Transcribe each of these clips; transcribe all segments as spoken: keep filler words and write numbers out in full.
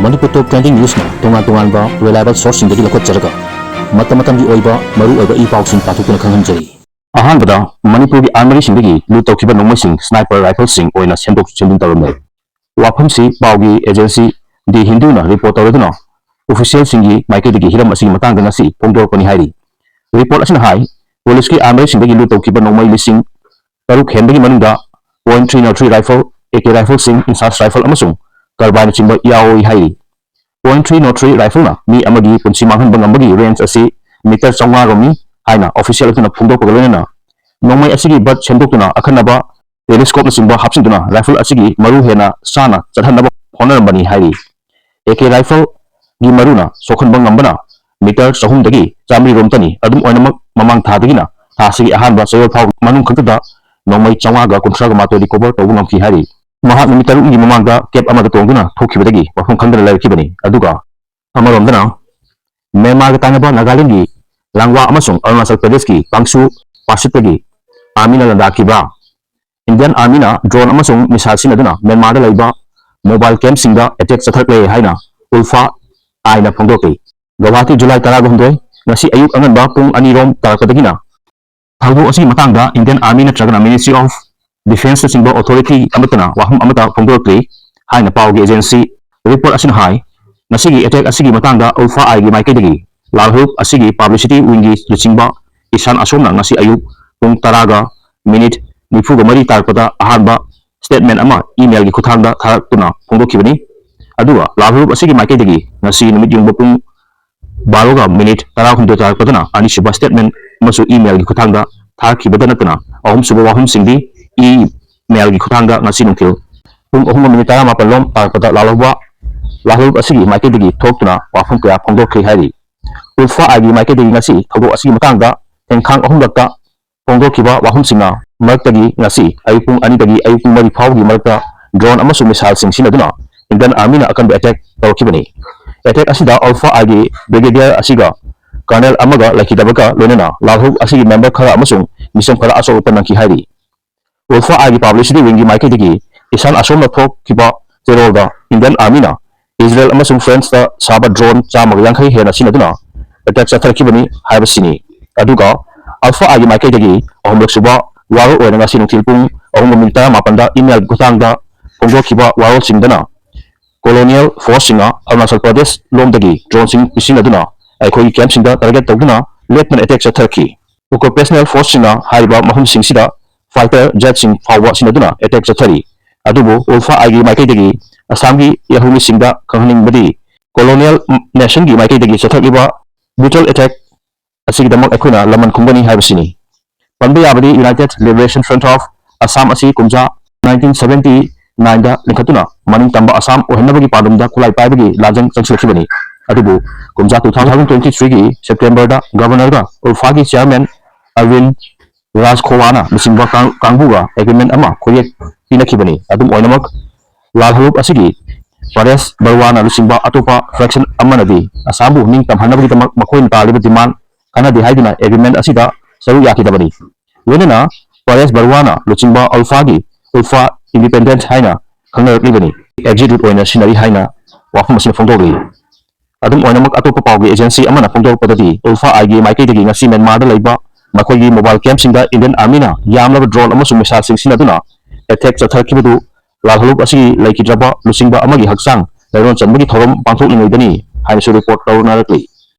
ꯃꯅꯤꯄꯨꯔ ꯇꯣꯞ trending ꯅ꯭ꯌꯨꯁꯅ ꯇꯣꯉꯥꯟ ꯇꯣꯉꯥꯟꯕ reliable ꯁꯣꯔꯁꯁꯤꯡꯗꯒꯤ ꯂꯧꯈꯠꯆꯔꯒ ꯃꯇꯝ ꯃꯇꯝꯒꯤ ꯑꯣꯏꯕ ꯃꯔꯨ ꯑꯣꯏꯕ ꯏ ꯄꯥꯎꯁꯤꯡ ꯄꯥꯊꯣꯛꯇꯨꯅ ꯈꯪꯍꯟꯖꯔꯤ꯫ ꯑꯍꯥꯟꯕꯗ, ꯃꯅꯤꯄꯨꯔꯒꯤ ꯑꯥꯔꯃꯔꯤꯁꯤꯡꯗꯒꯤ ꯂꯨꯠ ꯇꯧꯈꯤꯕ ꯅꯣꯡꯃꯩꯁꯤꯡ ꯁ꯭ꯅꯥꯏꯄꯔ ꯔꯥꯏꯐꯜꯁꯤꯡ ꯑꯣꯏꯅ ꯁꯦꯝꯗꯣꯛ ꯁꯦꯝꯖꯤꯟ ꯇꯧꯔꯝꯂꯦ꯫ ꯋꯥꯐꯝꯁꯤ ꯄꯥꯎꯒꯤ ꯑꯦꯖꯦꯟꯁꯤ ꯗꯤ ꯍꯤꯟꯗꯨꯅ ꯔꯤꯄꯣꯔꯠ ꯇꯧꯔꯗꯨꯅ ꯑꯣꯐꯤꯁꯤꯌꯦꯜꯁꯤꯡꯒꯤ ꯃꯥꯏꯀꯩꯗꯒꯤ ꯍꯤꯔꯝ ꯑꯁꯤꯒꯤ ꯃꯇꯥꯡꯗ ꯉꯁꯤ ꯐꯣꯡꯗꯣꯔꯛꯄꯅꯤ ꯍꯥꯏꯔꯤ꯫ ꯔꯤꯄꯣꯔꯠ ꯑꯁꯤꯅ ꯍꯥꯏ, ꯄꯨꯂꯤꯁꯀꯤ ꯑꯥꯔꯃꯔꯤꯁꯤꯡꯗꯒꯤ ꯂꯨꯠ ꯇꯧꯈꯤꯕ ꯅꯣꯡꯃꯩ ꯂꯤꯁꯤꯡ ꯇꯔꯨꯛ ꯍꯦꯟꯕꯒꯤ ꯃꯅꯨꯡꯗ point three naught three rifle, A K ꯔꯥꯏꯐꯜꯁꯤꯡ, ꯏꯟꯁꯥꯁ ꯔꯥꯏꯐꯜ ꯑꯃꯁꯨꯡ ꯀꯔꯕꯥꯏꯅꯆꯤꯡꯕ ꯌꯥꯎꯏ ꯍꯥꯏꯔꯤ꯫ ꯄꯣꯏꯟ ꯊ꯭ꯔꯤ ꯅꯣꯠ ꯊ꯭ꯔꯤ ꯔꯥꯏꯐꯜꯅ ꯃꯤ ꯑꯃꯒꯤ ꯄꯨꯟꯁꯤ ꯃꯥꯡꯍꯟꯕ ꯉꯝꯕꯒꯤ ꯔꯦꯟꯖ ꯑꯁꯤ ꯃꯤꯇꯔ ꯆꯥꯝꯃꯉꯥ ꯔꯣꯝꯃꯤ ꯍꯥꯏꯅ ꯑꯣꯐꯤꯁꯤꯌꯦꯜ ꯑꯗꯨꯅ ꯐꯣꯡꯗꯣꯛꯄꯒ ꯂꯣꯏꯅꯅ ꯅꯣꯡꯃꯩ ꯑꯁꯤꯒꯤ ꯕꯠ ꯁꯦꯝꯗꯣꯛꯇꯨꯅ ꯑꯈꯟꯅꯕ ꯇꯦꯂꯤꯁꯀꯣꯞꯅꯆꯤꯡꯕ ꯍꯥꯞꯆꯤꯟꯗꯨꯅ ꯔꯥꯏꯐꯜ ꯑꯁꯤꯒꯤ ꯃꯔꯨ ꯍꯦꯟꯅ ꯁꯥꯅ ꯆꯠꯍꯟꯅꯕ ꯍꯣꯠꯅꯔꯝꯕꯅꯤ ꯍꯥꯏꯔꯤ꯫ ꯑꯦ ꯀꯦ ꯔꯥꯏꯐꯜꯒꯤ ꯃꯔꯨꯅ ꯁꯣꯛꯍꯟꯕ ꯉꯝꯕꯅ ꯃꯤꯇꯔ ꯆꯍꯨꯝꯗꯒꯤ ꯆꯥꯃꯔꯤ ꯔꯣꯝꯇꯅꯤ꯫ ꯑꯗꯨꯝ ꯑꯣꯏꯅꯃꯛ, ꯃꯃꯥꯡ ꯊꯥꯗꯒꯤꯅ ꯊꯥ ꯑꯁꯤꯒꯤ ꯑꯍꯥꯟꯕ ꯆꯌꯣꯜ ꯐꯥꯎ ꯃꯅꯨꯡ ꯈꯛꯇꯗ ꯅꯣꯡꯃꯩ ꯆꯥꯝꯃꯉꯥꯒ ꯀꯨꯟꯊ꯭ꯔꯥꯒ ꯃꯥꯊꯣꯏ ꯔꯤꯀꯣꯚꯔ ꯇꯧꯕ ꯉꯝꯈꯤ ꯍꯥꯏꯔꯤ꯫ ꯃꯍꯥꯛ ꯅꯨꯃꯤꯠ ꯇꯔꯨꯛꯅꯤꯒꯤ ꯃꯃꯥꯡꯗ ꯀꯦꯞ ꯑꯃꯗ ꯇꯣꯡꯗꯨꯅ ꯊꯣꯛꯈꯤꯕꯗꯒꯤ ꯃꯐꯝ ꯈꯪꯗꯅ ꯂꯩꯔꯛꯈꯤꯕꯅꯤ꯫ ꯑꯗꯨꯒ ꯑꯃꯔꯣꯝꯗꯅ, ꯃ꯭ꯌꯥꯟꯃꯥꯔꯒ ꯇꯥꯏꯅꯕ ꯅꯥꯒꯥꯂꯦꯟꯗꯒꯤ ꯂꯥꯡꯋꯥ ꯑꯃꯁꯨꯡ ꯑꯔꯨꯅꯥꯆꯜ ꯄ꯭ꯔꯗꯦꯁꯀꯤ ꯀꯥꯡꯁꯨ ꯄꯥꯁꯤꯠꯇꯒꯤ ꯑꯥꯔꯃꯤꯅ ꯂꯥꯟꯗꯥꯈꯤꯕ ꯏꯟꯗꯤꯌꯟ ꯑꯥꯔꯃꯤꯅ ꯗ꯭ꯔꯣꯟ ꯑꯃꯁꯨꯡ ꯃꯤꯁꯥꯏꯜ ꯁꯤꯖꯤꯟꯅꯗꯨꯅ ꯃ꯭ꯌꯥꯟꯃꯥꯔꯗ ꯂꯩꯕ ꯃꯣꯕꯥꯏꯜ ꯀꯦꯝꯞꯁꯤꯡꯗ ꯑꯦꯇꯦꯛ ꯆꯠꯊꯔꯛꯂꯦ ꯍꯥꯏꯅ ꯎꯜꯐꯥ ꯑꯥꯏꯅ ꯐꯣꯡꯗꯣꯛꯂꯤ꯫ ꯒꯧꯍꯥꯇꯤ, ꯖꯨꯂꯥꯏ ꯇꯔꯥꯒ ꯍꯨꯝꯗꯣꯏ, ꯉꯁꯤ ꯑꯌꯨꯛ ꯑꯉꯟꯕ ꯄꯨꯡ ꯑꯅꯤꯔꯣꯝ ꯇꯥꯔꯛꯄꯗꯒꯤꯅ ꯊꯧꯗꯣꯛ ꯑꯁꯤꯒꯤ ꯃꯇꯥꯡꯗ ꯏꯟꯗꯤꯌꯟ ꯑꯥꯔꯃꯤ ꯅꯠꯇ꯭ꯔꯒꯅ ꯃꯤꯅꯤꯁꯇ꯭ꯔꯤ ꯑꯣꯐ ꯗꯤꯐꯦꯟꯁꯅꯆꯤꯡꯕ ꯑꯣꯊꯣꯔꯤꯇꯤ ꯑꯃꯠꯇꯅ ꯋꯥꯐꯝ ꯑꯃꯠꯇ ꯐꯣꯡꯗꯣꯔꯛꯇ꯭ꯔꯤ ꯍꯥꯏꯅ ꯄꯥꯎꯒꯤ ꯑꯦꯖꯦꯟꯁꯤ ꯔꯤꯄꯣꯔꯠ ꯑꯁꯤꯅ ꯍꯥꯏ꯫ ꯉꯁꯤꯒꯤ ꯑꯦꯇꯦꯛ ꯑꯁꯤꯒꯤ ꯃꯇꯥꯡꯗ ꯎꯜꯐꯥ ꯑꯥꯏꯒꯤ ꯃꯥꯏꯀꯩꯗꯒꯤ ꯂꯥꯜꯍꯧꯂꯨꯞ ꯑꯁꯤꯒꯤ ꯄꯥꯕ꯭ꯂꯤꯁꯤꯇꯤ ꯋꯤꯡꯒꯤ ꯂꯨꯆꯤꯡꯕ ꯏꯁꯥꯟ ꯑꯁꯣꯝꯅ ꯉꯁꯤ ꯑꯌꯨꯛ ꯄꯨꯡ ꯇꯔꯥꯒ ꯃꯤꯅꯤꯠ ꯅꯤꯐꯨꯒ ꯃꯔꯤ ꯇꯥꯔꯛꯄꯗ ꯑꯍꯥꯟꯕ ꯁ꯭ꯇꯦꯠꯃꯦꯟ ꯑꯃ ꯏꯃꯦꯜꯒꯤ ꯈꯨꯠꯊꯥꯡꯗ ꯊꯥꯔꯛꯇꯨꯅ ꯐꯣꯡꯗꯣꯛꯈꯤꯕꯅꯤ꯫ ꯑꯗꯨꯒ ꯂꯥꯜꯍꯧꯂꯨꯞ ꯑꯁꯤꯒꯤ ꯃꯥꯏꯀꯩꯗꯒꯤ ꯉꯁꯤ ꯅꯨꯃꯤꯠ ꯌꯨꯡꯕ ꯄꯨꯡ ꯕꯥꯔꯣꯒ ꯃꯤꯅꯤꯠ ꯇꯔꯥꯍꯨꯝꯗꯣꯏ ꯇꯥꯔꯛꯄꯗꯅ ꯑꯅꯤꯁꯨꯕ ꯁ꯭ꯇꯦꯠꯃꯦꯟ ꯑꯃꯁꯨ ꯏꯃꯦꯜꯒꯤ ꯈꯨꯠꯊꯥꯡꯗ ꯊꯥꯔꯛꯈꯤꯕꯗ ꯅꯠꯇꯅ ꯑꯍꯨꯝꯁꯨꯕ ꯋꯥꯐꯝꯁꯤꯡꯗꯤ ꯏꯃꯦꯜꯒꯤ ꯈꯨꯠꯊꯥꯡꯗ ꯉꯁꯤ ꯅꯨꯡꯊꯤꯜ ꯄꯨꯡ ꯑꯍꯨꯝꯒ ꯃꯤꯅꯤꯠ ꯇꯔꯥꯃꯥꯄꯜ ꯂꯣꯝ ꯇꯥꯔꯛꯄꯗ ꯂꯥꯜꯍꯧꯕ ꯂꯥꯜꯍꯧꯂꯨꯞ ꯑꯁꯤꯒꯤ ꯃꯥꯏꯀꯩꯗꯒꯤ ꯊꯣꯛꯇꯨꯅ ꯋꯥꯐꯝ ꯀꯌꯥ ꯐꯣꯡꯗꯣꯛꯈ꯭ꯔꯦ ꯍꯥꯏꯔꯤ꯫ ꯎꯜꯐꯥ ꯑꯥꯏꯒꯤ ꯃꯥꯏꯀꯩꯗꯒꯤ ꯉꯁꯤ ꯊꯧꯗꯣꯛ ꯑꯁꯤꯒꯤ ꯃꯇꯥꯡꯗ ꯊꯦꯡꯈꯥꯡ ꯑꯍꯨꯝꯂꯛꯇ ꯐꯣꯡꯗꯣꯛꯈꯤꯕ ꯋꯥꯐꯝꯁꯤꯡꯅ ꯃꯔꯛꯇꯒꯤ ꯉꯁꯤ ꯑꯌꯨꯛ ꯄꯨꯡ ꯑꯅꯤꯗꯒꯤ ꯑꯌꯨꯛ ꯄꯨꯡ ꯃꯔꯤ ꯐꯥꯎꯕꯒꯤ ꯃꯔꯛꯇ ꯗ꯭ꯔꯣꯟ ꯑꯃꯁꯨꯡ ꯃꯤꯁꯥꯏꯜꯁꯤꯡ ꯁꯤꯖꯤꯟꯅꯗꯨꯅ ꯏꯟꯗꯤꯌꯟ ꯑꯥꯔꯃꯤꯅ ꯑꯀꯟꯕ ꯑꯦꯇꯦꯛ ꯇꯧꯔꯛꯈꯤꯕꯅꯤ꯫ ꯑꯦꯇꯦꯛ ꯑꯁꯤꯗ ꯎꯜꯐꯥ ꯑꯥꯏꯒꯤ ꯕ꯭ꯔꯤꯒꯦꯗꯤꯌꯔ ꯑꯁꯤꯒ ꯀꯔꯅꯦꯜ ꯑꯃꯒ ꯂꯩꯈꯤꯗꯕꯒ ꯂꯣꯏꯅꯅ ꯂꯥꯜꯍꯧꯂꯨꯞ ꯑꯁꯤꯒꯤ ꯃꯦꯝꯕꯔ ꯈꯔ ꯑꯃꯁꯨꯡ ꯃꯤꯆꯝ ꯈꯔ ꯑꯁꯣꯛ ꯑꯄꯟ ꯅꯪꯈꯤ ꯍꯥꯏꯔꯤ꯫ ꯎꯜꯐꯥ ꯑꯥꯏꯒꯤ ꯄꯥꯕ꯭ꯂꯤꯁꯤꯇꯤ ꯋꯤꯡꯒꯤ ꯃꯥꯏꯀꯩꯗꯒꯤ ꯏꯁꯥꯟ ꯑꯁꯣꯝꯅ ꯊꯣꯛꯈꯤꯕ ꯆꯦꯔꯣꯜꯗ ꯏꯟꯗꯤꯌꯟ ꯑꯥꯔꯃꯤꯅ ꯏꯖꯔꯦꯜ ꯑꯃꯁꯨꯡ ꯐ꯭ꯔꯦꯟꯁꯇ ꯁꯥꯕ ꯗ꯭ꯔꯣꯟ ꯆꯥꯝꯃꯒ ꯌꯥꯡꯈꯩ ꯍꯦꯟꯅ ꯁꯤꯖꯤꯟꯅꯗꯨꯅ ꯑꯦꯇꯦꯛ ꯆꯠꯊꯔꯛꯈꯤꯕꯅꯤ ꯍꯥꯏꯕꯁꯤꯅꯤ꯫ ꯑꯗꯨꯒ ꯑꯜꯐꯥ ꯑꯥꯏꯒꯤ ꯃꯥꯏꯀꯩꯗꯒꯤ ꯑꯍꯨꯝꯂꯛ ꯁꯨꯕ ꯋꯥꯔꯣꯜ ꯑꯣꯏꯅ ꯉꯁꯤ ꯅꯨꯡꯊꯤꯜ ꯄꯨꯡ ꯑꯍꯨꯝꯒ ꯃꯤꯅꯤꯠ ꯇꯔꯥꯃꯥꯄꯟꯗ ꯏꯃꯦꯜ ꯈꯨꯊꯥꯡꯗ ꯐꯣꯡꯗꯣꯛꯈꯤꯕ ꯋꯥꯔꯣꯜꯁꯤꯡꯗꯅ ꯀꯣꯂꯣꯅꯤꯌꯦꯜ ꯐꯣꯔꯁꯁꯤꯡꯅ ꯑꯔꯨꯅꯥꯆꯜ ꯄ꯭ꯔꯗꯦꯁ ꯂꯣꯝꯗꯒꯤ ꯗ꯭ꯔꯣꯟꯁꯤꯡ ꯄꯤꯁꯤꯟꯅꯗꯨꯅ ꯑꯩꯈꯣꯏꯒꯤ ꯀꯦꯝꯞꯁꯤꯡꯗ ꯇꯥꯔꯒꯦꯠ ꯇꯧꯗꯨꯅ ꯂꯦꯞꯇꯅ ꯑꯦꯇꯦꯛ ꯆꯠꯊꯔꯛꯈꯤ꯫ ꯑꯣꯀꯨꯄꯦꯁꯅꯦꯜ ꯐꯣꯔꯁꯁꯤꯡꯅ ꯍꯥꯏꯔꯤꯕ ꯃꯐꯝꯁꯤꯡꯁꯤꯗ ꯐꯥꯏꯇꯔ ꯖꯦꯠꯁꯤꯡ ꯐꯥꯎꯕ ꯁꯤꯖꯤꯟꯅꯗꯨꯅ ꯑꯦꯇꯦꯛ ꯆꯠꯊꯔꯤ꯫ ꯑꯗꯨꯕꯨ ꯎꯜꯐꯥ ꯑꯥꯏꯒꯤ ꯃꯥꯏꯀꯩꯗꯒꯤ ꯑꯁꯥꯝꯒꯤ ꯌꯥꯍꯧꯃꯤꯁꯤꯡꯗ ꯈꯪꯍꯟꯅꯤꯡꯕꯗꯤ ꯀꯣꯂꯣꯅꯤꯌꯦꯜ ꯅꯦꯁꯟꯒꯤ ꯃꯥꯏꯀꯩꯗꯒꯤ ꯆꯠꯊꯔꯛꯂꯤꯕ ꯕ꯭ꯔꯨꯇꯦꯜ ꯑꯦꯇꯦꯛ ꯑꯁꯤꯒꯤꯗꯃꯛ ꯑꯩꯈꯣꯏꯅ ꯂꯃꯟ ꯈꯨꯝꯒꯅꯤ ꯍꯥꯏꯕꯁꯤꯅꯤ꯫ ꯄꯟꯕ ꯌꯥꯕꯗꯤ United Liberation Front of Assam ꯑꯁꯤ ꯀꯨꯝꯖꯥ ꯅꯥꯏꯟꯇꯤꯟ ꯁꯚꯦꯟꯇꯤ ꯅꯥꯏꯟꯗ ꯂꯤꯡꯈꯠꯇꯨꯅ ꯃꯅꯤꯡ ꯇꯝꯕ ꯑꯁꯥꯝ ꯑꯣꯏꯍꯟꯅꯕꯒꯤ ꯄꯥꯟꯗꯝꯗ ꯈꯨꯠꯂꯥꯏ ꯄꯥꯏꯕꯒꯤ ꯂꯥꯟꯖꯪ ꯆꯪꯁꯤꯜꯂꯛꯈꯤꯕꯅꯤ꯫ ꯑꯗꯨꯕꯨ ꯀꯨꯝꯖꯥ ꯇꯨ ꯊꯥꯎꯖꯟ ꯇ꯭ꯋꯦꯟꯇꯤ ꯊ꯭ꯔꯤꯒꯤ ꯁꯦꯞꯇꯦꯝꯕꯔꯗ ꯒꯕꯔꯅꯔꯒ ꯎꯜꯐꯥꯒꯤ ꯆꯤꯌꯥꯔꯃꯦꯟ ꯑꯔꯕꯤꯟ ꯔꯥꯖꯈꯣꯋꯥꯅ ꯂꯨꯆꯤꯡꯕ ꯀꯥꯡ-, ꯀꯥꯡꯕꯨꯒ ꯑꯦꯒ꯭ꯔꯤꯃꯦꯟ ꯑꯃ ꯈꯣꯏꯌꯦꯛ ꯄꯤꯅꯈꯤꯕꯅꯤ꯫ ꯑꯗꯨꯝ ꯑꯣꯏꯅꯃꯛ, ꯂꯥꯜ ꯍꯔꯨꯞ ꯑꯁꯤꯒꯤ ꯄꯔꯦꯁ ꯕꯔꯨꯋꯥꯅ ꯂꯨꯆꯤꯡꯕ ꯑꯇꯣꯞꯄ ꯐ꯭ꯔꯦꯛꯁꯟ ꯑꯃꯅꯗꯤ ꯑꯁꯥꯝꯕꯨ ꯅꯤꯡꯇꯝꯍꯟꯅꯕꯒꯤꯗꯃꯛ ꯃꯈꯣꯏꯅ ꯇꯥꯜꯂꯤꯕ ꯗꯤꯃꯥꯟ ꯀꯥꯟꯅꯗꯦ ꯍꯥꯏꯗꯨꯅ ꯑꯦꯒ꯭ꯔꯤꯃꯦꯟ ꯑꯁꯤꯗ ꯁꯔꯨꯛ ꯌꯥꯈꯤꯗꯕꯅꯤ꯫ ꯂꯣꯏꯅꯅ ꯄꯔꯦꯁ ꯕꯔꯨꯋꯥꯅ ꯂꯨꯆꯤꯡꯕ ꯎꯜꯐꯥꯒꯤ, ꯎꯜꯐꯥ ꯏꯟꯗꯤꯄꯦꯟꯗꯦꯟꯠ ꯍꯥꯏꯅ ꯈꯪꯅꯔꯛꯂꯤꯕꯅꯤ, ꯑꯦꯛꯖꯤꯠ ꯔꯨꯠ ꯑꯣꯏꯅ ꯁꯤꯖꯤꯟꯅꯔꯤ ꯍꯥꯏꯅ ꯋꯥꯐꯝ ꯑꯁꯤꯅ ꯐꯣꯡꯗꯣꯛꯂꯤ꯫ ꯑꯗꯨꯝ ꯑꯣꯏꯅꯃꯛ, ꯑꯇꯣꯞꯄ ꯄꯥꯎꯒꯤ ꯑꯦꯖꯦꯟꯁꯤ ꯑꯃꯅ ꯐꯣꯡꯗꯣꯔꯛꯄꯗꯗꯤ, ꯎꯜꯐꯥ ꯑꯥꯏꯒꯤ ꯃꯥꯏꯀꯩꯗꯒꯤ ꯉꯁꯤ ꯃ꯭ꯌꯥꯟꯃꯥꯔꯗ ꯂꯩꯕ ꯃꯈꯣꯏꯒꯤ ꯃꯣꯕꯥꯏꯜ ꯀꯦꯝꯞꯁꯤꯡꯗ ꯏꯟꯗꯤꯌꯟ ꯑꯥꯔꯃꯤꯅ ꯌꯥꯝꯂꯕ ꯗ꯭ꯔꯣꯟ ꯑꯃꯁꯨꯡ ꯃꯤꯁꯥꯏꯜꯁꯤꯡ ꯁꯤꯖꯤꯟꯅꯗꯨꯅ ꯑꯦꯇꯦꯛ ꯆꯠꯊꯔꯛꯈꯤꯕꯗꯨ ꯂꯥꯜ ꯍꯔꯨꯞ ꯑꯁꯤꯒꯤ ꯂꯩꯈꯤꯗ꯭ꯔꯕ ꯂꯨꯆꯤꯡꯕ ꯑꯃꯒꯤ ꯍꯛꯆꯥꯡ ꯂꯩꯔꯣꯟ ꯆꯟꯕꯒꯤ ꯊꯧꯔꯝ ꯄꯥꯡꯊꯣꯛꯂꯤꯉꯩꯗꯅꯤ ꯍꯥꯏꯅꯁꯨ ꯔꯤꯄꯣꯔꯠ ꯇꯧꯅꯔꯛꯂꯤ꯫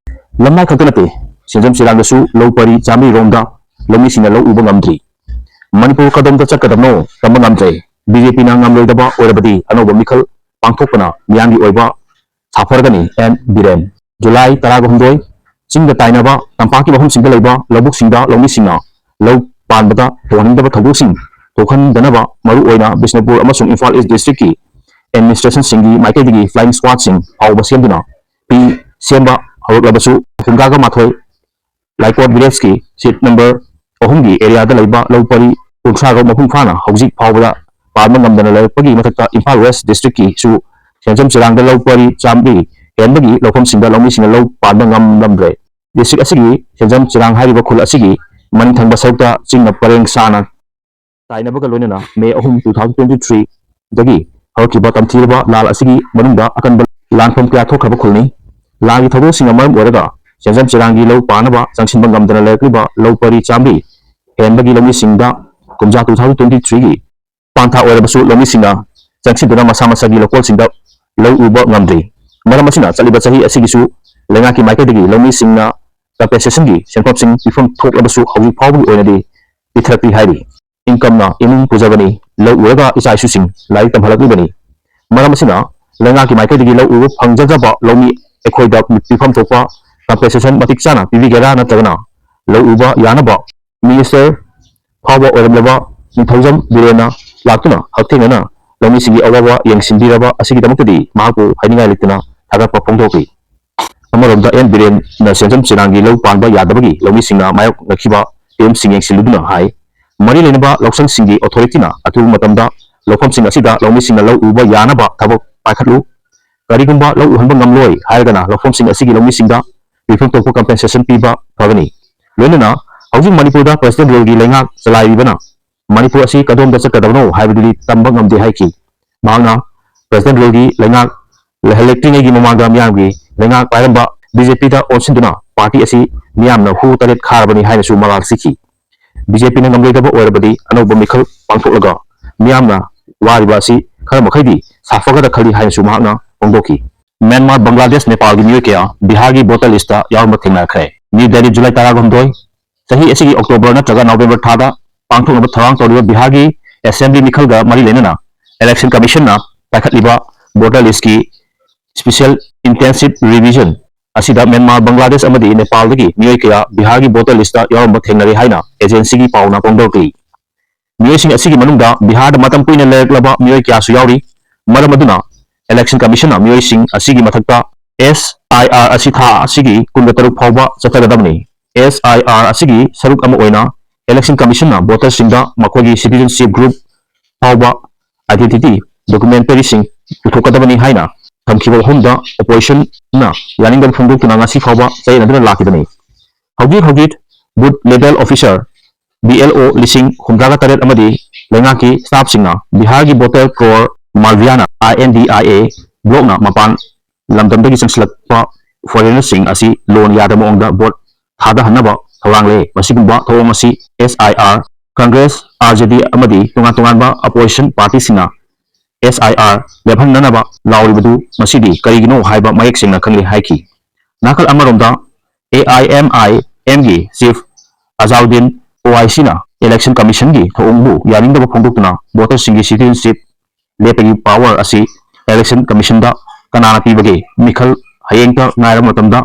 ꯂꯝꯃꯥꯏ ꯈꯛꯇ ꯅꯠꯇꯦ, ꯁꯦꯟꯖꯝ ꯆꯤꯔꯥꯡꯗꯁꯨ ꯂꯧ ꯄꯔꯤ ꯆꯥꯝꯃꯔꯤ ꯔꯣꯝꯗ ꯂꯧꯃꯤꯁꯤꯡꯅ ꯂꯧ ꯎꯕ ꯉꯝꯗ꯭ꯔꯤ꯫ ꯃꯅꯤꯄꯨꯔ ꯀꯗꯣꯝꯗ ꯆꯠꯀꯗꯕꯅꯣ ꯇꯝꯕ ꯉꯝꯗ꯭ꯔꯦ꯫ ꯕꯤ ꯖꯦ ꯄꯤꯅ ꯉꯝꯂꯣꯏꯗꯕ ꯑꯣꯏꯔꯕꯗꯤ ꯑꯅꯧꯕ ꯃꯤꯈꯜ ꯄꯥꯡꯊꯣꯛꯄꯅ ꯃꯤꯌꯥꯝꯒꯤ ꯑꯣꯏꯕ ꯁꯥꯐꯔꯒꯅꯤ꯫ ꯑꯦꯟ ꯕꯤꯔꯦꯟ꯫ ꯖꯨꯂꯥꯏ ꯇꯔꯥꯒ ꯍꯨꯝꯗꯣꯏ, ꯆꯤꯡꯗ ꯇꯥꯏꯅꯕ ꯇꯝꯄꯥꯛꯀꯤ ꯃꯐꯝꯁꯤꯡꯗ ꯂꯩꯕ ꯂꯧꯕꯨꯛꯁꯤꯡꯗ ꯂꯧꯃꯤꯁꯤꯡꯅ ꯂꯧ ꯄꯥꯟꯕꯗ ꯇꯧꯍꯟꯅꯤꯡꯗꯕ ꯊꯧꯗꯣꯛꯁꯤꯡ ꯊꯣꯛꯍꯟꯗꯅꯕ ꯃꯔꯨꯑꯣꯏꯅ ꯕꯤꯁꯅꯨꯄꯨꯔ ꯑꯃꯁꯨꯡ ꯏꯝꯐꯥꯜ ꯏꯁ ꯗꯤꯁꯇ꯭ꯔꯤꯛꯀꯤ ꯑꯦꯗꯃꯤꯅꯤꯁꯇ꯭ꯔꯦꯁꯟꯁꯤꯡꯒꯤ ꯃꯥꯏꯀꯩꯗꯒꯤ ꯐ꯭ꯂꯥꯏꯡ ꯁ꯭ꯀ꯭ꯋꯥꯗꯁꯤꯡ ꯐꯥꯎꯕ ꯁꯦꯝꯗꯨꯅ ꯄꯤ ꯁꯦꯝꯕ ꯍꯧꯔꯛꯂꯕꯁꯨ ꯍꯨꯝꯗ꯭ꯔꯥꯒ ꯃꯥꯊꯣꯏ ꯂꯥꯏꯀꯣꯠ ꯚꯤꯂꯦꯖꯀꯤ ꯁꯤꯠ ꯅꯝꯕꯔ ꯑꯍꯨꯝꯒꯤ ꯑꯦꯔꯤꯌꯥꯗ ꯂꯩꯕ ꯂꯧ ꯄꯔꯤ ꯀꯨꯟꯊ꯭ꯔꯥꯔꯣꯝ ꯃꯄꯨꯡ ꯐꯥꯅ ꯍꯧꯖꯤꯛ ꯐꯥꯎꯕꯗ ꯄꯥꯟꯕ ꯉꯝꯗꯅ ꯂꯩꯔꯛꯄꯒꯤ ꯃꯊꯛꯇ ꯏꯝꯐꯥꯜ ꯋꯦꯁ ꯗꯤꯁꯇ꯭ꯔꯤꯛꯀꯤꯁꯨ ꯁꯦꯟꯖꯝ ꯆꯤꯔꯥꯡꯗ ꯂꯧ ꯄꯔꯤ ꯆꯥꯝꯃꯔꯤ ꯍꯦꯟꯕꯒꯤ ꯂꯧꯐꯝꯁꯤꯡꯗ ꯂꯧꯃꯤꯁꯤꯡꯅ ꯂꯧ ꯄꯥꯟꯕ ꯉꯝꯂꯝꯗ꯭ꯔꯦ꯫ ꯗꯤꯁꯇ꯭ꯔꯤꯛ ꯑꯁꯤꯒꯤ ꯁꯦꯟꯖꯝ ꯆꯤꯔꯥꯡ ꯍꯥꯏꯔꯤꯕ ꯈꯨꯜ ꯑꯁꯤꯒꯤ ꯃꯅꯤꯡ ꯊꯪꯕ ꯁꯔꯨꯛꯇ ꯆꯤꯡꯅ ꯄꯔꯦꯡ ꯁꯥꯅ ꯇꯥꯏꯅꯕꯒ ꯂꯣꯏꯅꯅ ꯃꯦ ꯑꯍꯨꯝ, ꯇꯨ ꯊꯥꯎꯖꯟ ꯇ꯭ꯋꯦꯟꯇꯤ ꯊ꯭ꯔꯤꯗꯒꯤ ꯍꯧꯔꯛꯈꯤꯕ ꯇꯝꯊꯤꯔꯕ ꯂꯥꯜ ꯑꯁꯤꯒꯤ ꯃꯅꯨꯡꯗ ꯑꯀꯟꯕ ꯂꯥꯟꯐꯝ ꯀꯌꯥ ꯊꯣꯛꯈ꯭ꯔꯕ ꯈꯨꯜꯅꯤ꯫ ꯂꯥꯟꯒꯤ ꯊꯧꯗꯣꯛꯁꯤꯡꯅ ꯃꯔꯝ ꯑꯣꯏꯔꯒ ꯁꯦꯟꯖꯝ ꯆꯦꯔꯥꯡꯒꯤ ꯂꯧ ꯄꯥꯟꯅꯕ ꯆꯪꯁꯤꯟꯕ ꯉꯝꯗꯅ ꯂꯩꯔꯛꯂꯤꯕ ꯂꯧ ꯄꯔꯤ ꯆꯥꯝꯃꯔꯤ ꯍꯦꯟꯕꯒꯤ ꯂꯧꯃꯤꯁꯤꯡꯗ ꯀꯨꯝꯖꯥ two thousand twenty three ꯒꯤ ꯄꯥꯟꯊꯥ ꯑꯣꯏꯔꯕꯁꯨ ꯂꯧꯃꯤꯁꯤꯡꯅ ꯆꯪꯁꯤꯟꯗꯨꯅ ꯃꯁꯥ ꯃꯁꯥꯒꯤ ꯂꯧꯀꯣꯜꯁꯤꯡꯗ ꯂꯧ ꯎꯕ ꯉꯝꯗ꯭ꯔꯤ꯫ ꯃꯔꯝ ꯑꯁꯤꯅ ꯆꯠꯂꯤꯕ ꯆꯍꯤ ꯑꯁꯤꯒꯤꯁꯨ ꯂꯩꯉꯥꯛꯀꯤ ꯃꯥꯏꯀꯩꯗꯒꯤ ꯂꯧꯃꯤꯁꯤꯡꯅ ꯀꯝꯄꯦꯟꯁꯦꯁꯟꯒꯤ ꯁꯦꯟꯐꯝꯁꯤꯡ ꯄꯤꯐꯝ ꯊꯣꯛꯂꯕꯁꯨ ꯍꯧꯖꯤꯛ ꯐꯥꯎꯕꯒꯤ ꯑꯣꯏꯅꯗꯤ ꯄꯤꯊꯔꯛꯇ꯭ꯔꯤ ꯍꯥꯏꯔꯤ꯫ ꯏꯟꯀꯝꯅ ꯏꯃꯨꯡ ꯄꯨꯖꯕꯅꯤ, ꯂꯧ ꯎꯔꯒ ꯏꯆꯥ ꯏꯁꯨꯁꯤꯡ ꯂꯥꯏꯔꯤꯛ ꯇꯝꯍꯜꯂꯛꯂꯤꯕꯅꯤ꯫ ꯃꯔꯝ ꯑꯁꯤꯅ ꯂꯩꯉꯥꯛꯀꯤ ꯃꯥꯏꯀꯩꯗꯒꯤ ꯂꯧ ꯎꯕ ꯐꯪꯖꯗ꯭ꯔꯕ ꯂꯧꯃꯤ ꯑꯩꯈꯣꯏꯗ ꯄꯤꯐꯝ ꯊꯣꯛꯄ ꯀꯝꯄꯦꯟꯁꯦꯁꯟ ꯃꯇꯤꯛ ꯆꯥꯅ ꯄꯤꯕꯤꯒꯦꯔꯥ ꯅꯠꯇ꯭ꯔꯒꯅ ꯂꯧ ꯎꯕ ꯌꯥꯅꯕ ꯃꯤꯅꯤꯁꯇꯔ ꯐꯥꯎꯕ ꯑꯣꯏꯔꯝꯂꯕ ꯅꯤꯡꯊꯧꯖꯝ ꯕꯤꯔꯦꯟꯅ ꯂꯥꯛꯇꯨꯅ ꯍꯛꯊꯦꯡꯅꯅ ꯂꯧꯃꯤꯁꯤꯡꯒꯤ ꯑꯋꯥꯕ ꯌꯦꯡꯁꯤꯟꯕꯤꯔꯕ ꯑꯁꯤꯒꯤꯗꯃꯛꯇꯗꯤ ꯃꯍꯥꯛꯄꯨ ꯍꯥꯏꯅꯤꯡꯉꯥꯏ ꯂꯩꯇꯅ ꯊꯥꯒꯠꯄ ꯐꯣꯡꯗꯣꯛꯂꯤ꯫ ꯑꯃꯔꯣꯝꯗ ꯑꯦꯟ ꯕꯤꯔꯦꯟꯅ ꯁꯦꯟꯖꯝ ꯆꯦꯔꯥꯡꯒꯤ ꯂꯧ ꯄꯥꯟꯕ ꯌꯥꯗꯕꯒꯤ ꯂꯧꯃꯤꯁꯤꯡꯅ ꯃꯥꯌꯣꯛꯅꯈꯤꯕ ꯐꯤꯕꯝꯁꯤꯡ ꯌꯦꯡꯁꯤꯜꯂꯨꯗꯨꯅ ꯍꯥꯏ, ꯃꯔꯤ ꯂꯩꯅꯕ ꯂꯧꯁꯪꯁꯤꯡꯒꯤ ꯑꯣꯊꯣꯔꯤꯇꯤꯅ ꯑꯊꯨꯕ ꯃꯇꯝꯗ ꯂꯧꯐꯝꯁꯤꯡ ꯑꯁꯤꯗ ꯂꯧꯃꯤꯁꯤꯡꯅ ꯂꯧ ꯎꯕ ꯌꯥꯅꯕ ꯊꯕꯛ ꯄꯥꯏꯈꯠꯂꯨ꯫ ꯀꯔꯤꯒꯨꯝꯕ ꯂꯧ ꯎꯍꯟꯕ ꯉꯝꯂꯣꯏ ꯍꯥꯏꯔꯒꯅ ꯂꯧꯐꯝꯁꯤꯡ ꯑꯁꯤꯒꯤ ꯂꯧꯃꯤꯁꯤꯡꯗ ꯄꯤꯐꯝ ꯊꯣꯛꯄ ꯀꯝꯄꯦꯟꯁꯦꯁꯟ ꯄꯤꯕ ꯐꯒꯅꯤ꯫ ꯂꯣꯏꯅꯅ ꯍꯧꯖꯤꯛ ꯃꯅꯤꯄꯨꯔꯗ ꯄ꯭ꯔꯦꯁꯤꯗꯦꯟ ꯔꯨꯜꯒꯤ ꯂꯩꯉꯥꯛ ꯆꯂꯥꯏꯔꯤꯕꯅ ꯃꯅꯤꯄꯨꯔ ꯑꯁꯤ ꯀꯗꯣꯝꯗ ꯆꯠꯀꯗꯕꯅꯣ ꯍꯥꯏꯕꯗꯨꯗꯤ ꯇꯝꯕ ꯉꯝꯗꯦ ꯍꯥꯏꯈꯤ꯫ ꯃꯍꯥꯛꯅ ꯄ꯭ꯔꯦꯁꯤꯗꯦꯟ ꯔꯨꯜꯒꯤ ꯂꯩꯉꯥꯛ ꯂꯩꯍꯜꯂꯛꯇ꯭ꯔꯤꯉꯩꯒꯤ ꯃꯃꯥꯡꯗ ꯃꯤꯌꯥꯝꯒꯤ ꯂꯩꯉꯥꯛ ꯄꯥꯏꯔꯝꯕ ꯕꯤ ꯖꯦ ꯄꯤꯗ ꯑꯣꯟꯁꯤꯟꯗꯨꯅ ꯄꯥꯔꯇꯤ ꯑꯁꯤ ꯃꯤꯌꯥꯝꯅ ꯍꯨ ꯇꯔꯦꯠ ꯈꯥꯔꯕꯅꯤ ꯍꯥꯏꯅꯁꯨ ꯃꯔꯥꯜ ꯁꯤꯈꯤ꯫ ꯕꯤ ꯖꯦ ꯄꯤꯅ ꯉꯝꯂꯣꯏꯗꯕ ꯑꯣꯏꯔꯕꯗꯤ ꯑꯅꯧꯕ ꯃꯤꯈꯜ ꯄꯥꯡꯊꯣꯛꯂꯒ ꯃꯤꯌꯥꯝꯅ ꯋꯥꯔꯤꯕ ꯑꯁꯤ ꯈꯔ ꯃꯈꯩꯗꯤ ꯁꯥꯐꯒꯗ꯭ꯔ ꯈꯜꯂꯤ ꯍꯥꯏꯅꯁꯨ ꯃꯍꯥꯛꯅ ꯐꯣꯡꯗꯣꯛꯈꯤ꯫ ꯃ꯭ꯌꯥꯟꯃꯥꯔ, ꯕꯪꯒ꯭ꯂꯥꯗꯦꯁ, ꯅꯦꯄꯥꯜꯒꯤ ꯃꯤꯑꯣꯏ ꯀꯌꯥ ꯕꯤꯍꯥꯔꯒꯤ ꯚꯣꯇꯔ ꯂꯤꯁꯇ ꯌꯥꯎꯔꯝꯕ ꯊꯦꯡꯅꯈ꯭ꯔꯦ꯫ ꯅ꯭ꯌꯨ ꯗꯦꯜꯂꯤ, ꯖꯨꯂꯥꯏ ꯇꯔꯥꯍꯨꯝꯗꯣꯏ, ꯆꯍꯤ ꯑꯁꯤꯒꯤ ꯑꯣꯛꯇꯣꯕꯔ ꯅꯠꯇ꯭ꯔꯒ ꯅꯕꯦꯝꯕꯔ ꯊꯥꯗ ꯄꯥꯡꯊꯣꯛꯅꯕ ꯊꯧꯔꯥꯡ ꯇꯧꯔꯤꯕ ꯕꯤꯍꯥꯔꯒꯤ ꯑꯦꯁꯦꯝꯕ꯭ꯂꯤ ꯃꯤꯈꯜꯒ ꯃꯔꯤ ꯂꯩꯅꯅ ꯏꯂꯦꯛꯁꯟ ꯀꯃꯤꯁꯟꯅ ꯄꯥꯏꯈꯠꯂꯤꯕ ꯚꯣꯇꯔ ꯂꯤꯁꯀꯤ ꯁ꯭ꯄꯦꯁꯤꯌꯦꯜ ꯏꯟꯇꯦꯟꯁꯤꯚ ꯔꯤꯚꯤꯖꯟ ꯑꯁꯤꯗ ꯃ꯭ꯌꯥꯟꯃꯥꯔ, ꯕꯪꯒ꯭ꯂꯥꯗꯦꯁ ꯑꯃꯗꯤ ꯅꯦꯄꯥꯜꯗꯒꯤ ꯃꯤꯑꯣꯏ ꯀꯌꯥ ꯕꯤꯍꯥꯔꯒꯤ ꯚꯣꯇꯔ ꯂꯤꯁꯇ ꯌꯥꯎꯔꯝꯕ ꯊꯦꯡꯅꯔꯦ ꯍꯥꯏꯅ ꯑꯦꯖꯦꯟꯁꯤꯒꯤ ꯄꯥꯎꯅ ꯐꯣꯡꯗꯣꯔꯛꯂꯤ꯫ ꯃꯤꯑꯣꯏꯁꯤꯡ ꯑꯁꯤꯒꯤ ꯃꯅꯨꯡꯗ ꯕꯤꯍꯥꯔꯗ ꯃꯇꯝ ꯀꯨꯏꯅ ꯂꯩꯔꯛꯂꯕ ꯃꯤꯑꯣꯏ ꯀꯌꯥꯁꯨ ꯌꯥꯎꯔꯤ꯫ ꯃꯔꯝ ꯑꯗꯨꯅ ꯏꯂꯦꯛꯁꯟ ꯀꯃꯤꯁꯟꯅ ꯃꯤꯑꯣꯏꯁꯤꯡ ꯑꯁꯤꯒꯤ ꯃꯊꯛꯇ ꯑꯦꯁ ꯑꯥꯏ ꯑꯥꯔ ꯑꯁꯤ ꯊꯥ ꯑꯁꯤꯒꯤ ꯀꯨꯟꯒ ꯇꯔꯨꯛ ꯐꯥꯎꯕ ꯆꯠꯊꯒꯗꯕꯅꯤ꯫ ꯑꯦꯁ ꯑꯥꯏ ꯑꯥꯔ ꯑꯁꯤꯒꯤ ꯁꯔꯨꯛ ꯑꯃ ꯑꯣꯏꯅ ꯏꯂꯦꯛꯁꯟ ꯀꯃꯤꯁꯟꯅ ꯚꯣꯇꯔꯁꯤꯡꯗ ꯃꯈꯣꯏꯒꯤ ꯁꯤꯇꯤꯖꯟꯁꯤꯞ ꯒ꯭ꯔꯨꯞ ꯐꯥꯎꯕ ꯑꯥꯏꯗꯦꯟꯇꯤꯇꯤ ꯗꯣꯀꯨꯃꯦꯟꯇꯔꯤꯁꯤꯡ ꯄꯨꯊꯣꯛꯀꯗꯕꯅꯤ ꯍꯥꯏꯅ ꯊꯝꯈꯤꯕ ꯋꯥꯐꯝꯗ ꯑꯣꯄꯣꯖꯤꯁꯟꯅ ꯌꯥꯅꯤꯡꯗꯕ ꯐꯣꯡꯗꯣꯛꯇꯨꯅ ꯉꯁꯤ ꯐꯥꯎꯕ ꯆꯌꯦꯠꯅꯗꯨꯅ ꯂꯥꯛꯈꯤꯕꯅꯤ꯫ ꯍꯧꯖꯤꯛ ꯍꯧꯖꯤꯛ booth level officer, B L O, ꯂꯤꯁꯤꯡ ꯍꯨꯝꯗ꯭ꯔꯥꯒ ꯇꯔꯦꯠ ꯑꯃꯗꯤ ꯂꯩꯉꯥꯛꯀꯤ ꯁ꯭ꯇꯥꯐꯁꯤꯡꯅ ꯕꯤꯍꯥꯔꯒꯤ ꯚꯣꯇꯔ ꯀ꯭ꯔꯣꯔ ꯃꯥꯜꯚꯤꯌꯥꯅ I N D I A ꯕ꯭ꯂꯣꯛꯅ ꯃꯄꯥꯟ ꯂꯝꯗꯝꯗꯒꯤ ꯆꯪꯁꯤꯜꯂꯛꯄ ꯐꯣꯔꯦꯅꯔꯁꯤꯡ ꯑꯁꯤ ꯂꯣꯟ ꯌꯥꯗꯕ ꯃꯑꯣꯡꯗ ꯚꯣꯠ ꯊꯥꯗꯍꯟꯅꯕ ꯊꯧꯔꯥꯡ ꯂꯩ꯫ ꯃꯁꯤꯒꯨꯝꯕ ꯊꯧꯑꯣꯡ ꯑꯁꯤ ꯑꯦꯁ I R, Congress, R J ꯗꯤ ꯑꯃꯗꯤ ꯇꯣꯉꯥꯟ ꯇꯣꯉꯥꯟꯕ ꯑꯣꯄꯣꯖꯤꯁꯟ ꯄꯥꯔꯇꯤꯁꯤꯡꯅ ꯑꯦꯁ ꯑꯥꯏ ꯑꯥꯔ ꯂꯦꯞꯍꯟꯅꯅꯕ ꯂꯥꯎꯔꯤꯕꯗꯨ ꯃꯁꯤꯗꯤ ꯀꯔꯤꯒꯤꯅꯣ ꯍꯥꯏꯕ ꯃꯌꯦꯛ ꯁꯦꯡꯅ ꯈꯪꯂꯦ ꯍꯥꯏꯈꯤ꯫ ꯅꯥꯀꯜ ꯑꯃꯔꯣꯝꯗ, ꯑꯦ ꯑꯥꯏ ꯑꯦꯝ ꯑꯥꯏ ꯑꯦꯝꯒꯤ ꯆꯤꯐ ꯑꯖꯥꯎꯗꯤꯟ ꯑꯣꯋꯥꯏꯁꯤꯅ ꯏꯂꯦꯛꯁꯟ ꯀꯃꯤꯁꯟꯒꯤ ꯊꯧꯑꯣꯡꯕꯨ ꯌꯥꯅꯤꯡꯗꯕ ꯐꯣꯡꯗꯣꯛꯇꯨꯅ ꯚꯣꯇꯔꯁꯤꯡꯒꯤ ꯁꯤꯇꯤꯖꯦꯟꯁꯤꯞ ꯂꯦꯞꯄꯒꯤ ꯄꯥꯋꯔ ꯑꯁꯤ ꯏꯂꯦꯛꯁꯟ ꯀꯃꯤꯁꯟꯗ ꯀꯅꯥꯅ ꯄꯤꯕꯒꯦ? ꯃꯤꯈꯜ ꯍꯌꯦꯡꯇ ꯉꯥꯏꯔꯕ ꯃꯇꯝꯗ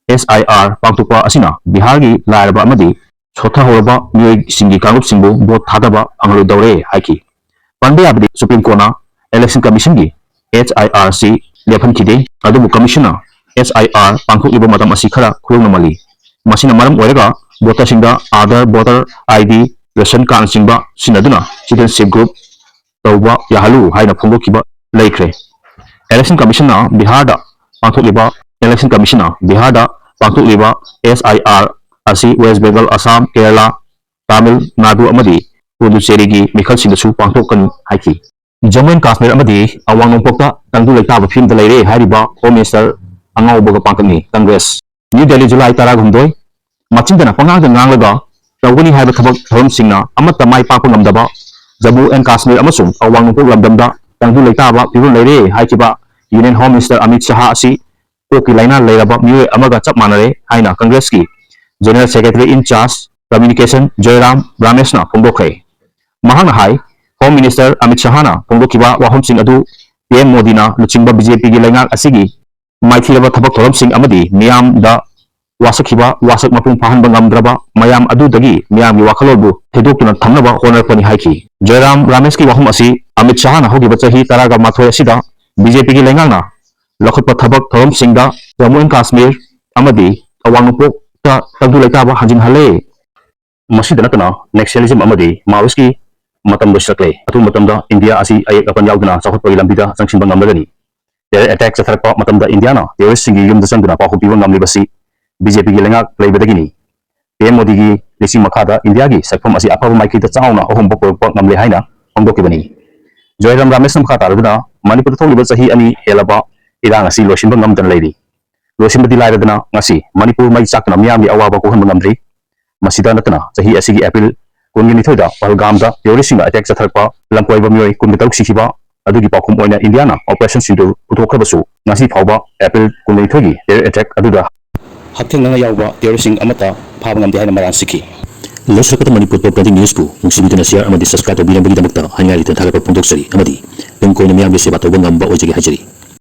ꯑꯦꯁ ꯑꯥꯏ ꯑꯥꯔ ꯄꯥꯡꯊꯣꯛꯄ ꯑꯁꯤꯅ ꯕꯤꯍꯥꯔꯒꯤ ꯂꯥꯏꯔꯕ ꯑꯃꯗꯤ ꯁꯣꯠꯊꯍꯧꯔꯕ ꯃꯤꯑꯣꯏꯁꯤꯡꯒꯤ ꯀꯥꯡꯂꯨꯞꯁꯤꯡꯕꯨ ꯚꯣꯠ ꯊꯥꯗꯕ ꯐꯪꯍꯜꯂꯣꯏꯗꯧꯔꯦ ꯍꯥꯏꯈꯤ꯫ ꯄꯟꯕ ꯌꯥꯕꯗꯤ, supreme ꯀꯣꯔꯠꯅ election ꯀꯃꯤꯁꯟꯒꯤ S I R ꯑꯁꯤ ꯂꯦꯞꯍꯟꯈꯤꯗꯦ, ꯑꯗꯨꯕꯨ ꯀꯃꯤꯁꯟꯅ ꯑꯦꯁ ꯑꯥꯏ ꯑꯥꯔ ꯄꯥꯡꯊꯣꯛꯂꯤꯕ ꯃꯇꯝ ꯑꯁꯤ ꯈꯔ ꯈꯨꯌꯧꯅꯃꯜꯂꯤ꯫ ꯃꯁꯤꯅ ꯃꯔꯝ ꯑꯣꯏꯔꯒ ꯚꯣꯇꯔꯁꯤꯡꯗ Aadhaar, voter I D, ration ꯀꯥꯔꯗꯅꯆꯤꯡꯕ ꯁꯤꯖꯤꯟꯅꯗꯨꯅ ꯁꯤꯇꯤꯖꯦꯟꯁꯤꯞ ꯒ꯭ꯔꯨꯞ ꯇꯧꯕ ꯌꯥꯍꯜꯂꯨ ꯍꯥꯏꯅ ꯐꯣꯡꯗꯣꯛꯈꯤꯕ ꯂꯩꯈ꯭ꯔꯦ꯫ ꯏꯂꯦꯛꯁꯟ ꯀꯃꯤꯁꯟꯅ ꯕꯤꯍꯥꯔꯗ ꯄꯥꯡꯊꯣꯛꯂꯤꯕ, ꯏꯂꯦꯛꯁꯟ ꯀꯃꯤꯁꯟꯅ ꯕꯤꯍꯥꯔꯗ ꯄꯥꯡꯊꯣꯛꯂꯤꯕ ꯑꯦꯁ ꯑꯥꯏ ꯑꯥꯔ ꯑꯁꯤ ꯋꯦꯁ ꯕꯦꯡꯒꯜ, ꯑꯁꯥꯝ, ꯀꯦꯔꯂꯥ, ꯇꯥꯃꯤꯜ ꯅꯥꯗꯨ ꯑꯃꯗꯤ ꯄꯨꯗꯨꯆꯦꯔꯤꯒꯤ ꯃꯤꯈꯜꯁꯤꯡꯗꯁꯨ ꯄꯥꯡꯊꯣꯛꯀꯅꯤ ꯍꯥꯏꯈꯤ꯫ ꯖꯝꯃꯨ ꯑꯦꯟ ꯀꯥꯁꯃꯤꯔ ꯑꯃꯗꯤ ꯑꯋꯥꯡ ꯅꯣꯡꯄꯣꯛꯇ ꯇꯪꯗꯨ ꯂꯩꯇꯥꯕ ꯐꯤꯕꯝꯗ ꯂꯩꯔꯦ ꯍꯥꯏꯔꯤꯕ ꯍꯣꯝ ꯃꯤꯅꯤꯁꯇꯔ ꯑꯉꯥꯎꯕꯒ ꯄꯥꯡꯒꯜꯅꯤ ꯀꯪꯒ꯭ꯔꯦꯁ꯫ ꯅ꯭ꯌꯨ ꯗꯦꯜꯂꯤ, ꯖꯨꯂꯥꯏ ꯇꯔꯥꯍꯨꯝꯗꯣꯏ꯫ ꯃꯆꯤꯟꯗꯅ ꯄꯉꯥꯡꯗ ꯉꯥꯡꯂꯒ ꯇꯧꯒꯅꯤ ꯍꯥꯏꯕ ꯊꯕꯛ ꯊꯧꯔꯝꯁꯤꯡꯅ ꯑꯃꯠꯇ ꯃꯥꯏ ꯄꯥꯛꯄ ꯉꯝꯗꯕ ꯖꯝꯃꯨ ꯑꯦꯟ ꯀꯥꯁꯃꯤꯔ ꯑꯃꯁꯨꯡ ꯑꯋꯥꯡ ꯅꯣꯡꯄꯣꯛ ꯂꯝꯗꯝꯗ ꯇꯪꯗꯨ ꯂꯩꯇꯥꯕ ꯐꯤꯕꯝ ꯂꯩꯔꯦ ꯍꯥꯏꯈꯤꯕ ꯌꯨꯅꯤꯌꯟ ꯍꯣꯝ ꯃꯤꯅꯤꯁꯇꯔ ꯑꯃꯤꯠ ꯁꯍꯥ ꯑꯁꯤ ꯀꯣꯛꯀꯤ ꯂꯥꯏꯅꯥ ꯂꯩꯔꯕ ꯃꯤꯑꯣꯏ ꯑꯃꯒ ꯆꯞ ꯃꯥꯟꯅꯔꯦ ꯍꯥꯏꯅ ꯀꯪꯒ꯭ꯔꯦꯁꯀꯤ ꯖꯦꯅꯔꯦꯜ ꯁꯦꯀ꯭ꯔꯦꯇꯔꯤ ꯏꯟ ꯆꯥꯔꯖ ꯀꯝꯃ꯭ꯌꯨꯅꯤꯀꯦꯁꯟ ꯖꯣꯏꯔꯥꯝ ꯔꯥꯃꯦꯁꯅ ꯐꯣꯡꯗꯣꯛꯈ꯭ꯔꯦ꯫ ꯃꯍꯥꯛꯅ ꯍꯥꯏ, ꯍꯣꯝ ꯃꯤꯅꯤꯁꯇꯔ ꯑꯃꯤꯠ ꯁꯍꯥꯅ ꯐꯣꯡꯗꯣꯛꯈꯤꯕ ꯋꯥꯐꯝꯁꯤꯡ ꯑꯗꯨ ꯄꯤ ꯑꯦꯝ ꯃꯣꯗꯤꯅ ꯂꯨꯆꯤꯡꯕ ꯕꯤ ꯖꯦ ꯄꯤꯒꯤ ꯂꯩꯉꯥꯛ ꯑꯁꯤꯒꯤ ꯃꯥꯏꯊꯤꯔꯕ ꯊꯕꯛ ꯊꯧꯔꯝꯁꯤꯡ ꯑꯃꯗꯤ ꯃꯤꯌꯥꯝꯗ ꯋꯥꯁꯛꯈꯤꯕ ꯋꯥꯁꯛ ꯃꯄꯨꯡ ꯐꯥꯍꯟꯕ ꯉꯝꯗ꯭ꯔꯕ ꯃꯌꯥꯝ ꯑꯗꯨꯗꯒꯤ ꯃꯤꯌꯥꯝꯒꯤ ꯋꯥꯈꯜꯂꯣꯟꯕꯨ ꯊꯦꯗꯣꯛꯇꯨꯅ ꯊꯝꯅꯕ ꯍꯣꯠꯅꯔꯛꯄꯅꯤ ꯍꯥꯏꯈꯤ꯫ ꯖꯣꯏꯔꯥꯝ ꯔꯥꯃꯦꯁꯀꯤ ꯋꯥꯐꯝ ꯑꯁꯤ ꯑꯃꯤꯠ ꯁꯍꯥꯅ ꯍꯧꯈꯤꯕ ꯆꯍꯤ ꯇꯔꯥꯒ ꯃꯥꯊꯣꯏ ꯑꯁꯤꯗ ꯕꯤ ꯖꯦ ꯄꯤꯒꯤ ꯂꯩꯉꯥꯛꯅ ꯂꯧꯈꯠꯄ ꯊꯕꯛ ꯊꯧꯔꯝꯁꯤꯡꯗ ꯖꯝꯃꯨ ꯑꯦꯟ ꯀꯥꯁꯃꯤꯔ ꯑꯃꯗꯤ ꯑꯋꯥꯡ ꯅꯣꯡꯄꯣꯛꯇ ꯇꯪꯗꯨ ꯂꯩꯇꯥꯕ ꯍꯟꯖꯤꯟꯍꯜꯂꯦ꯫ ꯃꯁꯤꯗ ꯅꯠꯇꯅ ꯅꯦꯛꯁꯦꯂꯤꯖꯝ ꯑꯃꯗꯤ ꯃꯥꯑꯣꯏꯁꯀꯤ ꯃꯇꯝ ꯂꯣꯏꯁꯤꯜꯂꯛꯂꯦ꯫ ꯑꯊꯨꯕ ꯃꯇꯝꯗ ꯏꯟꯗꯤꯌꯥ ꯑꯁꯤ ꯑꯌꯦꯛ ꯑꯄꯟ ꯌꯥꯎꯗꯅ ꯆꯥꯎꯈꯠꯄꯒꯤ ꯂꯝꯕꯤꯗ ꯆꯪꯁꯤꯟꯕ ꯉꯝꯂꯒꯅꯤ꯫ ꯇꯦꯔꯔ ꯑꯦꯇꯦꯛ ꯆꯠꯊꯔꯛꯄ ꯃꯇꯝꯗ ꯏꯟꯗꯤꯌꯥꯅ ꯇꯦꯔꯣꯔꯤꯁꯁꯤꯡꯒꯤ ꯌꯨꯝꯗ ꯆꯪꯗꯨꯅ ꯄꯥꯎꯈꯨꯝ ꯄꯤꯕ ꯉꯝꯂꯤꯕꯁꯤ ꯕꯤ ꯖꯦ ꯄꯤꯒꯤ ꯂꯩꯉꯥꯛ ꯂꯩꯕꯗꯒꯤꯅꯤ꯫ ꯄꯤ ꯑꯦꯝ ꯃꯣꯗꯤꯒꯤ ꯂꯤꯁꯤꯡ ꯃꯈꯥꯗ ꯏꯟꯗꯤꯌꯥꯒꯤ ꯁꯛꯐꯝ ꯑꯁꯤ ꯑꯐꯕ ꯃꯥꯏꯀꯩꯗ ꯆꯥꯎꯅ ꯑꯍꯣꯡꯕ ꯄꯨꯔꯛꯄ ꯉꯝꯂꯦ ꯍꯥꯏꯅ ꯐꯣꯡꯗꯣꯛꯈꯤꯕꯅꯤ꯫ ꯖꯣꯏꯔꯥꯝ ꯔꯥꯃꯦꯁꯅ ꯃꯈꯥ ꯇꯥꯔꯗꯨꯅ ꯃꯅꯤꯄꯨꯔꯗ ꯊꯣꯛꯂꯤꯕ ꯆꯍꯤ ꯑꯅꯤ ꯍꯦꯜꯂꯕ ꯏꯔꯥꯡ ꯑꯁꯤ ꯂꯣꯏꯁꯤꯟꯕ ꯉꯝꯗꯅ ꯂꯩꯔꯤ꯫ ꯂꯣꯏꯁꯤꯟꯕꯗꯤ ꯂꯥꯏꯔꯗꯅ ꯉꯁꯤ ꯃꯅꯤꯄꯨꯔ ꯃꯩ ꯆꯥꯛꯇꯨꯅ ꯃꯤꯌꯥꯝꯒꯤ ꯑꯋꯥꯕ ꯀꯣꯛꯍꯟꯕ ꯉꯝꯗ꯭ꯔꯤ꯫ ꯃꯁꯤꯗ ꯅꯠꯇꯅ ꯆꯍꯤ ꯑꯁꯤꯒꯤ ꯑꯦꯄ꯭ꯔꯤꯜ ꯀꯨꯟꯒ ꯅꯤꯊꯣꯏꯗ ꯄꯍꯜꯒꯥꯝꯗ ꯇꯦꯔꯣꯔꯤꯁꯁꯤꯡꯅ ꯑꯦꯇꯦꯛ ꯆꯠꯊꯔꯛꯄ ꯂꯝꯀꯣꯏꯕ ꯃꯤꯑꯣꯏ ꯀꯨꯟꯒ ꯇꯔꯨꯛ ꯁꯤꯈꯤꯕ ꯑꯗꯨꯒꯤ ꯄꯥꯎꯈꯨꯝ ꯑꯣꯏꯅ ꯏꯟꯗꯤꯌꯥꯅ ꯑꯣꯄꯔꯦꯁꯟ ꯁꯤꯟꯗꯨꯔ ꯄꯨꯊꯣꯛꯈ꯭ꯔꯕꯁꯨ ꯉꯁꯤ ꯐꯥꯎꯕ ꯑꯦꯄ꯭ꯔꯤꯜ ꯀꯨꯟꯒ ꯅꯤꯊꯣꯏꯒꯤ ꯇꯦꯔꯣꯔ ꯑꯦꯇꯦꯛ ꯑꯗꯨꯗ ꯍꯛꯊꯦꯡꯅꯅ ꯌꯥꯎꯕ ꯇꯦꯔꯣꯔꯤꯁꯁꯤꯡ ꯑꯃꯠꯇ ꯐꯥꯕ ꯉꯝꯗꯦ ꯍꯥꯏꯅ ꯃꯔꯥꯜ ꯁꯤꯈꯤ꯫ ꯂꯣꯏꯁꯤꯜꯂꯛꯄꯗ ꯃꯅꯤꯄꯨꯔ ꯄꯣꯞ ꯇ꯭ꯋꯦꯟꯇꯤ ꯅ꯭ꯌꯨꯁꯄꯨ ꯅꯨꯡꯁꯤꯕꯤꯗꯨꯅ ꯁꯤꯌꯥꯔ ꯑꯃꯗꯤ ꯁꯕꯁꯀ꯭ꯔꯥꯏꯕ ꯇꯧꯕꯤꯔꯝꯕꯒꯤꯗꯃꯛꯇ ꯍꯥꯏꯅꯤꯡꯉꯥꯏ ꯂꯩꯇꯅ ꯊꯥꯒꯠꯄ ꯐꯣꯡꯗꯣꯛꯆꯔꯤ ꯑꯃꯗꯤ ꯇꯨꯡ ꯀꯣꯏꯅ ꯃꯤꯌꯥꯝꯒꯤ ꯁꯦꯕꯥ ꯇꯧꯕ ꯉꯝꯕ ꯑꯣꯏꯖꯒꯦ ꯍꯥꯏꯖꯔꯤ꯫